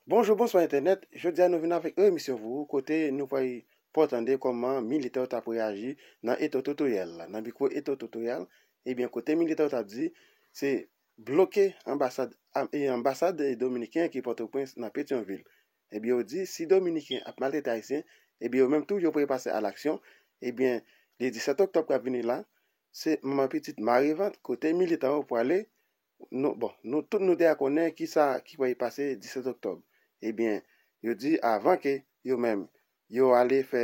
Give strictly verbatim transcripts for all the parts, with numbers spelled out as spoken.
Bonjou, bonswa entènèt. Jodi a nou vin avèk yon emisyon pou ou, kote nou pral pran tande kòman militan yo t ap reyaji nan Eto Totoyal la. Nan mikwo Eto Totoyal, ebyen, kote militan yo t ap di, se bloke anbasad, am-, e anbasad dominiken ki Pòtoprens nan Petyonvil. Ebyen, yo di, si Dominiken ap maltrete Ayisyen, ebyen, yo menm tou, yo prepare pase alaksyon. Ebyen, le disèt oktòb k ap vini la, se manman pitit mare vant, kote militan yo prale, nou, bon, nou tout nou deja konnen kisa ki pral pase disèt oktòb. Ebyen, yo di avan ke yo menm, yo ale fè,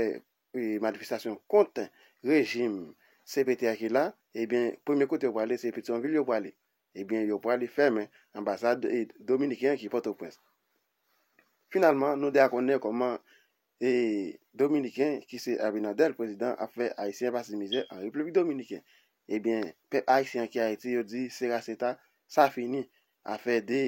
e, manifestasyon kont rejim C P T a ki la, ebyen, premye kote yo prale, se Petyonvil yo prale. Ebyen, yo prale fèmen anbasad, e, dominiken an ki Pòtoprens. Finalman, nou deja konnen kòman, e, Dominiken, ki se Abinader, prezidan, ap fè Ayisyen pase mizè an Repiblik Dominiken. Ebyen, pèp ayisyen ki Ayiti, yo di, se raseta, sa fini. Afè de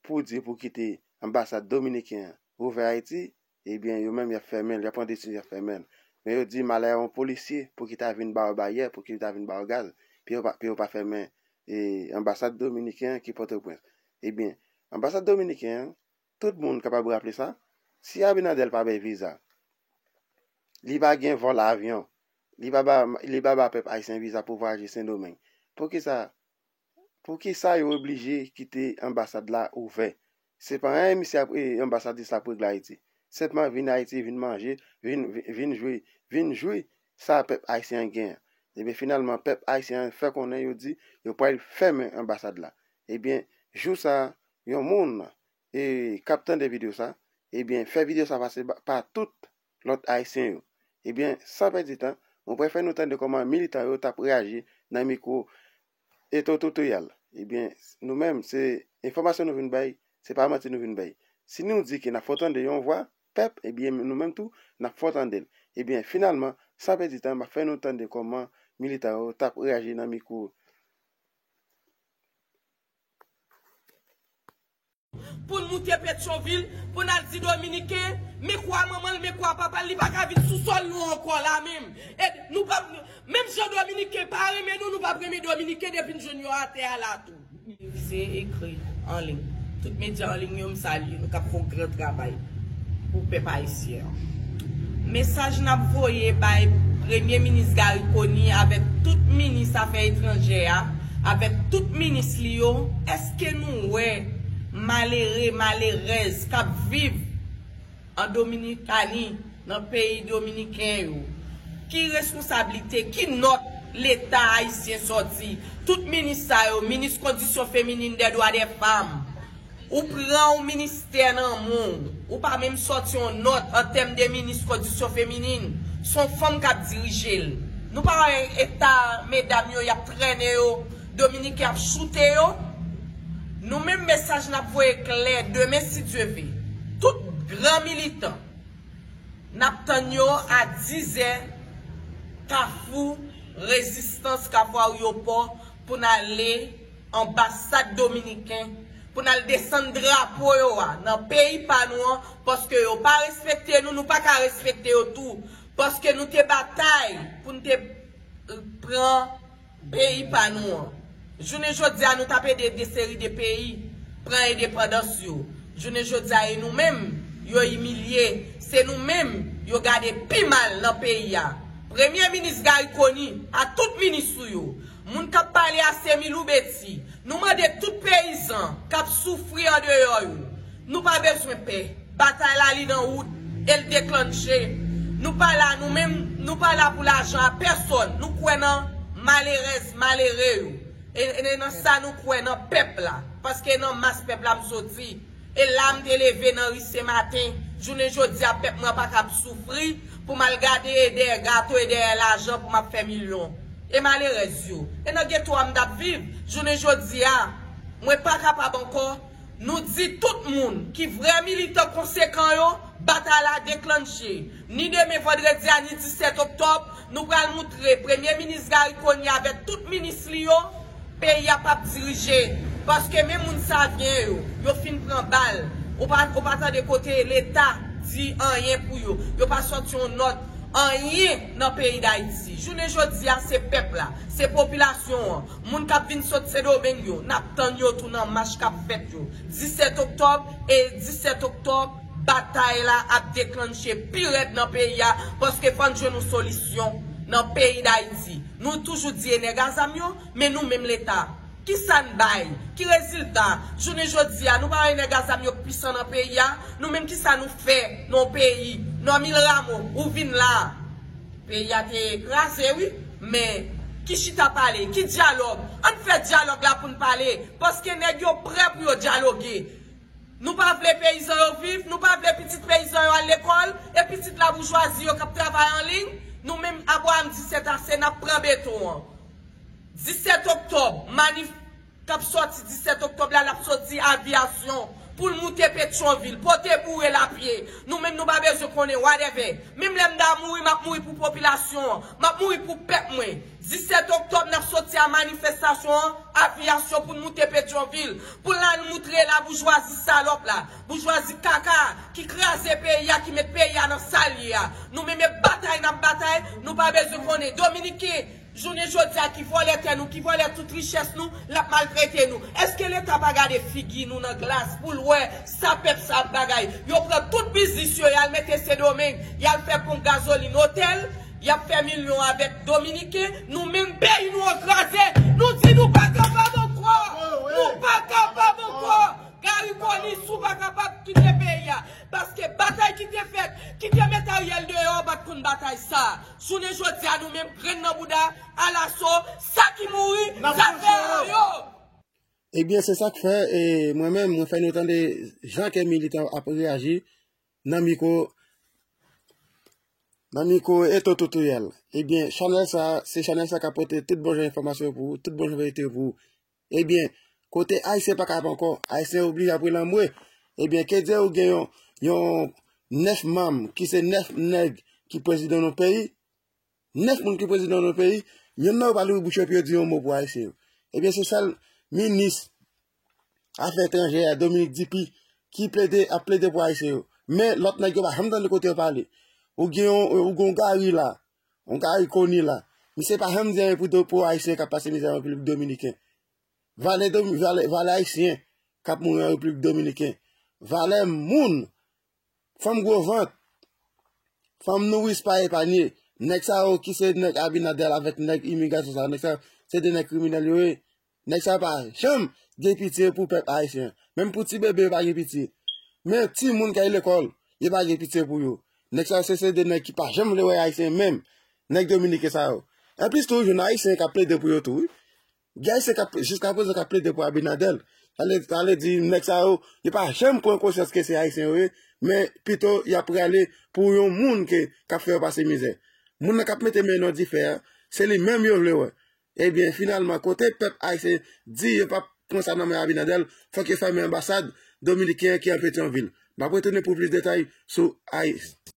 pou di pou kite anbasad dominiken an ouvè Ayiti, ebyen, yo menm, y ap fèmen l, y ap pran desizyon, y ap fèmen l. Men yo di, malè yon polisye, pou ki ta vin ba yo baryè, pou ki ta vin ba yo gaz, pou yo pa, pou yo pa fèmen, e, anbasad dominiken an ki Pòtoprens. Ebyen, anbasad dominiken an, tout moun kapab raple sa, si Abinader pa bay viza, li pa gen vòl avyon, li pa ba, li pa ba pèp ayisyen viza pou vwayaje Sendomeng. Poukisa, poukisa yo oblije kite anbasad la ouvè? Se pa anyen misye ap, e, anbasadis la ap regle Ayiti. Senpman vin Ayiti, vin manje, vin, vin, vin jwi, vin jwi sa pèp ayisyen an genyen. Ebyen, finalman, pèp ayisyen an fè konnen yo di yo pral fèmen anbasad la. Ebyen, jou sa a, yon moun, e, k ap tande videyo sa, ebyen, fè videyo sa pase ba, pa tout lòt ayisyen yo. Ebyen, san pèdi tan, mwen pral fè nou tande kòman militan yo t ap reyaji nan mikwo Eto Totoyal. Ebyen, nou menm, se enfòmasyon nou vin bay, se pa manti nou vin bay. Si nou di ke n ap fè w tande yon vwa pèp, ebyen, nou menm tou, n ap fè w tande l. Ebyen, finalman, san pèdi tan, m ap fè nou tande kòman militan yo t ap reyaji nan mikwo. Pou n moute Petyonvil, pou n al di Dominiken, men kwa manman l, men kwa papa l, li pa ka vin sou sòl nou ankò la menm. E nou p ap, menm jan Dominiken pa renmen nou, nou p ap renmen Dominiken depi n jwenn yo atè a la tou. Vize ekri an liy. Tout medya an liy yo, m salye nou k ap fè yon gran travay pou pèp ayisyen an. Mesaj n ap voye bay Premye Minis Garry Conille avèk tout minis afè etranjè a, avèk tout minis li yo, èske nou wè malere, malerèz k ap viv an Dominikani, nan peyi dominiken yo? Ki reskonsablite, ki nòt Leta ayisyen sòti? Tout minis sa yo, minis kondisyon feminin, dè dwa dè fanm, ou pran yon ministè nan men w, ou pa menm sòti yon nòt an tèm de minis kondisyon feminin, se yon fanm k ap dirije l. Nou pa wè eta medam yo, y ap trennen yo, Dominiken ap choute yo? Nou menm, mesaj n ap voye klè demen, si Dye ve. Tout gran militan, n ap tann yo a dizè, Kafou Rezistans, Kafou Aryopò, pou n ale anbasad dominiken, pou n al desann drapo yo a nan peyi pa nou an, paske yo pa respekte nou, nou pa ka respekte yo tou, paske nou te batay pou n te, eh, pran peyi pa nou an. Jounen jodi a, nou t ap ede de seri de peyi pran endepandans yo. Jounen jodi a, e nou menm, yo imilye. Se nou menm, yo gade pi mal nan peyi a. Premye minis Garry Conille, a tout minis ou yo, moun k ap pale a Semi Loubeti, nou mande tout peyizan k ap soufri andeyò yo, nou pa bezwen pè. Batay la, li nan wout, e l deklanche. Nou pa la, nou menm, nou pa la pou lajan a pèsòn. Nou kwè nan malerèz, malere yo. E, e nan sa nou kwè, nan pèp la. Paske nan mas pèp la m soti. E la m te leve nan ri Senmaten. Jounen jodi a, pèp mwen pa kab soufri pou m al gade e dèyè gato, e dèyè lajan pou m ap fè milyon. E malerèz yo. E nan geto a m t ap viv. Jounen jodi a, mwen pa kapab ankò. Nou di tout moun ki vrè militan konsekan yo, batay la deklanche. Ni demen vandredi a, ni disèt oktòb, nou pral moutre Premye Minis Garry Conille avèk tout minis li yo, peyi a p ap dirije. Paske men moun Savyen yo, yo fin pran bal. Ou pa, ou pa tande kote Leta di anyen pou yo. Yo pa sòti yon nòt, anyen nan peyi Dayiti. Jounen jodi a, se pèp la, se popilasyon an. Moun k ap vin sot Sendomeng yo, n ap tann yo tou nan mach k ap fèt yo. Disèt oktòb, E disèt oktòb, batay la ap deklanche pi rèd nan peyi a, paske fò n jwenn yon solisyon nan peyi Dayiti. Nou toujou di e nèg a zam yo, men nou menm Leta, kisa n bay? Ki rezilta? Jounen jodi a, nou pa wè nèg a zam yo pwisan nan peyi a? Nou menm, kisa nou fè nan yon peyi? Normil Rameau, ou vin la. Peyi a te kraze, wi. Men, ki chita pale? Ki dyalòg? Ann fè dyalòg la pou n pale. Paske nèg yo prè pou yo dyaloge. Nou pa vle peyizan yo viv, nou pa vle pitit peyizan yo al lekòl, e pitit laboujwazi yo k ap travay an liy, nou menm Abraham di sèt ase, n ap pran beton an. Disèt oktòb, manif k ap sòti disèt oktòb la, l ap sòti Aviyasyon pou l moute Petyonvil, pote boure lapye. Nou menm nou pa bezwen konnen, whatever. Menm lè m ta mouri, m ap mouri pou popilasyon an, m ap mouri pou pèp mwen. Disèt oktòb, n ap sòti a manifestasyon an, Aviyasyon pou n moute Petyonvil, pou l al moutre laboujwazi salòp la, boujwazi kaka ki kraze peyi a, ki met peyi a nan sa l ye a. Nou menm e batay n ap batay, nou pa bezwen konnen. Dominiken, jounen jodi a, ki vòlè tè nou, ki vòlè tout richès nou, l ap maltrete nou. Èske Leta pa gade figi nou nan glas pou l wè sa pèp sa ap bagay? Yo pran tout biznis yo, y al mete Sendomeng, y al fè ponp gazolin, otèl, y ap fè milyon avèk Dominiken, nou menm peyi nou an kraze, nou di nou pa kapab ankò, nou pa kapab ankò. Garry Conille, si w pa kapab, kite peyi a. Paske batay ki te fèt, ki te met Ariel deyò, pa t konn batay sa. Jounen jodi a, nou menm, grenn nan bouda, alaso, sa ki mouri, n ap zafè yo. Ebyen, se sa k fè, e, mwen menm, mwen fè nou tande jan ke militan ap reyaji nan mikwo, nan mikwo Eto Toutouyèl. Ebyen, chanèl sa, se chanèl sa k ap pote tout bon jan enfòmasyon pou ou, tout bon jan verite pou ou. Ebyen, kote Ayisyen pa kapab ankò, Ayisyen oblije ap rele anmwe. Ebyen, ke di ou gen yon, yon nèf manm ki se nèf nèg ki prezidan yon peyi, nèf moun ki prezidan yon peyi, yonn nan yo pa louvri bouch yo pou yo di yon mo pou Ayisyen yo. Ebyen, se sèl minis afè etranjè a, Dominique Duppy, ki plede, ap plede pou Ayisyen yo. Men lòt nèg yo pa janm tande kote yo pale. Ou gen yon, ou gen yon Garry la, yon Garry Conille la. Misye pa janm di anyen pou do, pou Ayisyen k ap pase mizè an Repiblik Dominiken. Valè, valè, valè Ayisyen k ap mouri an Repiblik Dominiken. Valè moun, fanm gwo vant, fanm nouris pa epanye. Nèg sa yo ki se nèg Abinader avèk nèg imigrasyon sa yo, nèg sa yo se de nèg kriminèl yo ye. Nèg sa yo pa janm gen pitye pou pèp ayisyen. Menm pou ti bebe yo pa gen pitye. Men timoun k al lekòl, yo pa gen pitye pou yo. Nèg sa yo se, se de nèg ki pa janm vle wè Ayisyen menm. Nèg Dominiken sa yo. Anplis tou, ou jwenn Ayisyen k ap plede pou yo tou, wi. Gen Ayisyen k ap, jiskaprezan k ap plede pou Abinader. Sa vle, sa vle di, nèg sa yo, yo pa janm pran konsyans ke se Ayisyen yo ye, men pito y ap prale pou yon moun ke, k ap fè yo pase mizè. Moun nan k ap mete men nan difè a, se li menm yo vle wè. Ebyen, finalman, kote pèp ayisyen di yo p ap pran sa nan men Abinader, fòk yo fèmen anbasad dominiken an ki an Petyonvil. M ap retounen pou plis detay sou Ayis.